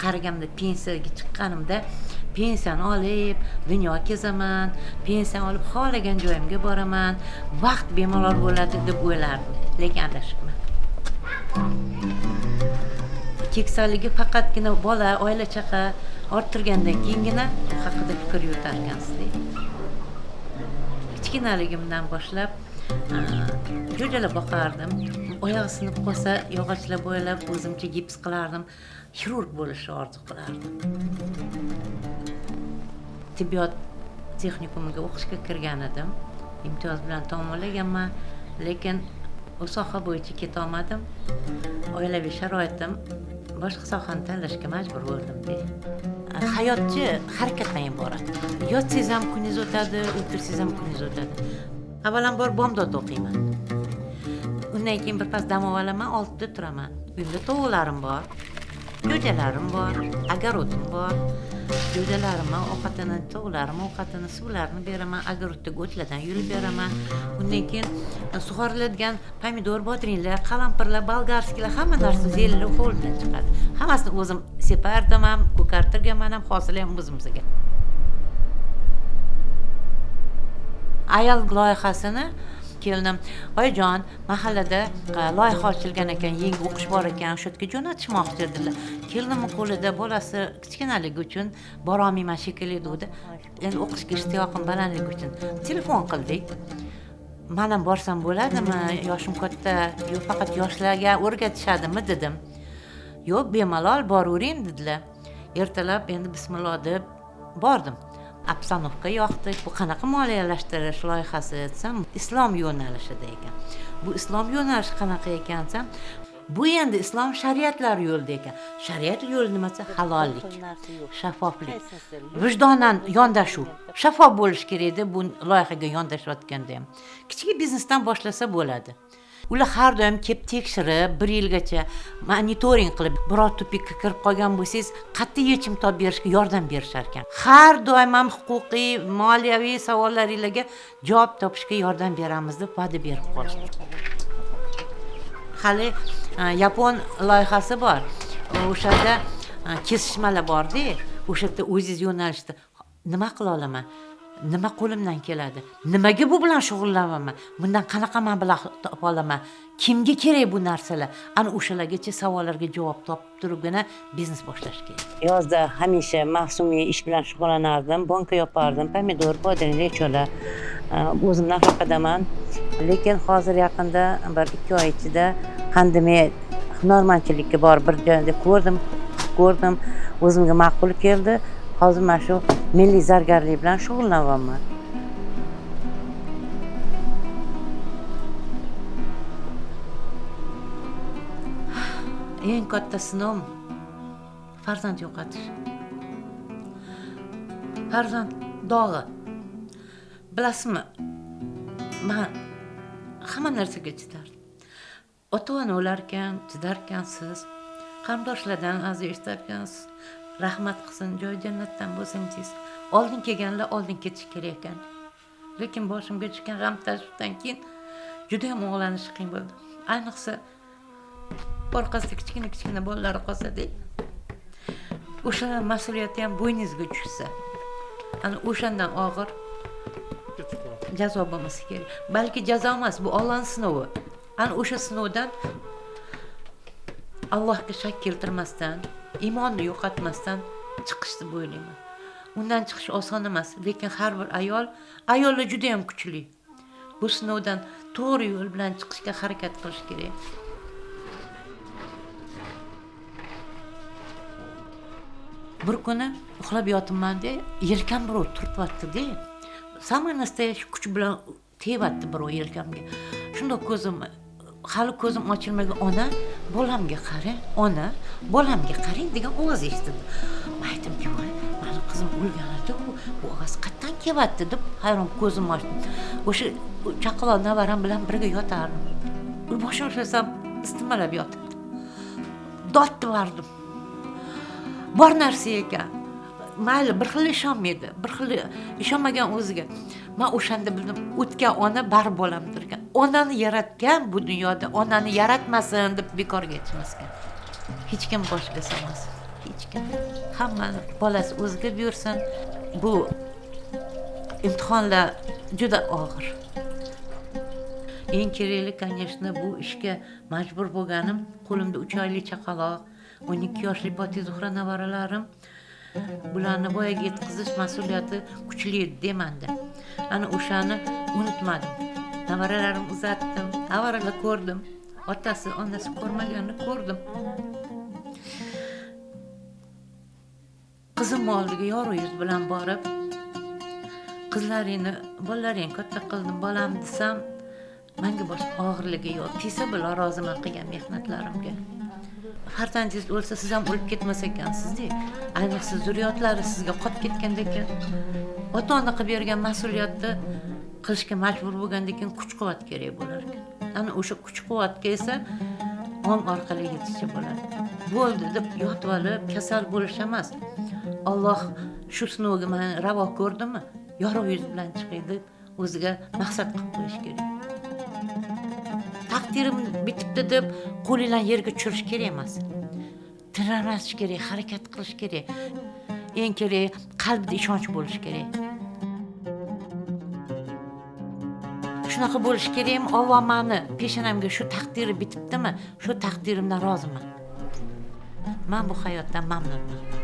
Qariganimda pensiyaga chiqqanimda pensiyani olib dunyo kezaman, pensiyani olib xohlagan joyimga boraman, vaqt bemalol bo'ladi deb o'ylardim, lekin adashibman. Keksaligi faqatgina bola, oila chaqa orttirgandan keyingina bu haqida fikr yuritarkansiz. Kichkinaligimdan boshlab jo'jalar boqardim. Oyog'i sinib qolsa yog'ochlar bo'ylab o'zimcha gips qilardim. Xirurg bo'lishni orzu qilardim. Tibbiyot texnikumiga o'qishga kirgan edim. Imtiyoz bilan tamomlaganman, lekin u soha bo'yicha keta olmadim. Oilaviy sharoitim boshqa sohani tanlashga majbur bo'ldim. Hayotchi harakatdan iborat. Yotsangiz ham kuningiz o'tadi, o'tirsangiz ham kuningiz o'tadi. Avvalambor bomdod o'qiyman. Undan keyin birpas dam olaman, 6da turaman. Uyimda tovuqlarim bor, jo'jalarim bor, agarotim bor. Jo'jalarimni ovqatini, tovuqlarimni ovqatini, suvlarini beraman, agarodda o'tlardan yulib beraman. Undan keyin sug'oriladigan pomidor, bodringlar, qalampirlar, bolgarskiylar, hamma narsa zellar qo'ldan chiqadi. Hammasini o'zim separdim ham, ko'kartirganman ham, hosili ham o'zimizga. Ayol loyihasini kelinim, oyijon, mahallada loyiha ochilgan ekan, yangi o'qish bor ekan, o'sha yerga jo'natishmoqchi dedilar. Kelinimni qo'lida bolasi kichkinaligi uchun bora olmayman shekilli dedi. Endi o'qishga ishtiyoqim balandligi uchun telefon qildik. Men ham borsam bo'ladimi? Yoshim katta, yo'q faqat yoshlarga o'rgatishadimi dedim. Yo'q, bemalol boravering dedilar. Ertalab endi bismillah deb bordim. Obstanovka yoqdi. Bu qanaqa moliyalashtirish loyihasi desam, islom yo'nalishida ekan. Bu islom yo'nalishi qanaqa ekan desam, bu endi islom shariatlari yo'lida ekan. Shariat yo'li nima desa, halollik, shaffoflik, vijdonan yondashuv. Shaffof bo'lish kerak edi bu loyihaga yondashayotganda ham. Kichik biznesdan boshlasa bo'ladi. Ular har doim kelib tekshirib, bir yilgacha monitoring qilib, biror tupikka kirib qolgan bo'lsangiz, qat'iy yechim topib berishga yordam berishar ekan. Har doim ham huquqiy, moliyaviy savollaringizga javob topishga yordam beramiz deb va'da berib qolishdi. Hali yapon loyihasi bor. O'shada kesishmalar bor-da, o'sha yerda o'zingiz yo'nalishda nima qila olaman? Nima qo'limdan keladi? Nimaga bu bilan shug'ullanaman? Bundan qanaqa mablag' topa olaman? Kimga kerak bu narsalar? Ana o'shalargacha savollarga javob topib turibgina biznes boshlash kerak. Yozda hamisha mavsumiy ish bilan shug'ullanardim, banka yopardim, pomidor, bodring, recholar. O'zim nafaqadaman. Lekin hozir yaqinda bir 2 oy ichida pandemiya hunarmandchilikka borib bir joyda ko'rdim, o'zimga ma'qul keldi. Hozir mana shu milliy zargarlik bilan shug'ullanyapman. Eng katta sinovim farzand yo'qotish. Farzand dog'i. Bilasizmi, men hamma narsaga chidardim. Ota-ona o'larkan, chidarkansiz, qarindoshlardan aziyat eshitarkansiz. Rahmat qilsin, joy jannatdan bo'lsin deysiz. Oldin kelganlar oldin ketish kerak ekan. Lekin boshimga tushgan g'am tashvishdan keyin juda ham o'g'lanish qiyin bo'ldi. Ayniqsa orqasida kichkina-kichkina bolalar qolsa-da, o'shalar mas'uliyati ham bo'yningizga tushsa, ana o'shandan og'ir jazo bo'lmasa kerak. Balki jazo emas, bu Allohning sinovi. Ana o'sha sinovdan Allohga shak keltirmasdan, iymonni yo'qotmasdan chiqish deb o'ylayman. Undan chiqish oson emas, lekin har bir ayollar juda ham kuchli. Bu sinovdan to'g'ri yo'l bilan chiqishga harakat qilish kerak. Bir kuni uxlab yotibman-da, yelkam birov turtyapti-da. Самый настоящий kuch bilan tevyapti birov yelkamga. Shunda ko'zim, hali ko'zim ochilmagan, ona, bolamga qarang, ona, bolamga qarang degan ovoz eshitildi. Men aytdimki, voy, meni qizim o'lganida bu ovoz qayerdan kelyapti deb hayron ko'zim ochdim. O'sha chaqaloq navaram bilan birga yotardim. Boshim ushlasam istimalab yotibdi. Dod devardim. Bor narsa ekan. Mayli, bir xil ishonmaydi, bir xil ishonmagan o'ziga. Men o'shanda bildim, o'tgan ona baribir bolamdir ekan. Onani yaratgan bu dunyoda onani yaratmasin deb bekorga aytmasgan. Hech kim boshiga solmasin. Hech kim. Hammani bolasi o'ziga buyursin. Bu imtihonlar juda og'ir. Eng kerakli, конечно, bu ishga majbur bo'lganim, qo'limda 3 oylik chaqaloq, 12 yoshli Poti Zuhra nevaralarim, bularni voyaga yetkazish mas'uliyati kuchli edi menda. Ana o'shani unutmadim. Nevaralarimni uzatdim, avaralar ko'rdim. Otasi, onasi ko'rmaganini ko'rdim. Qizim oldiga yorug' yuz bilan borib, qizlaringni, bolalaringni katta qildim, bolam desam, menga boshqa og'irligi yo'q. Tegsa bular roziman qilgan mehnatlarimga. Farzandingiz o'lsa, siz ham o'lib ketmas ekansizda. Ayniqsa zurriyotlari sizga qolib ketganda keyin ota-ona qilib bergan mas'uliyatni qilishga majbur bo'lgandan keyin kuch-quvvat kerak bo'lar ekan. Ana o'sha kuch-quvvatga esa ong orqali yetishsa bo'ladi. Bo'ldi deb yotib olib kasal bo'lish emas. Alloh shu sinovga meni ravo ko'rdimi? Yorug' yuz bilan chiqay deb o'ziga maqsad qilib qo'yish kerak. Taqdirim bitibdi deb qo'linglarni yerga tushirish kerak emas. Tirnasish kerak, harakat qilish kerak. Eng kerak qalbda ishonch bo'lishi kerak. Shunaqa bo'lishi kerakmi? Alloh meni peshonamga shu taqdiri bitibdimi? Shu taqdirimdan roziman. Men bu hayotdan mamnunman.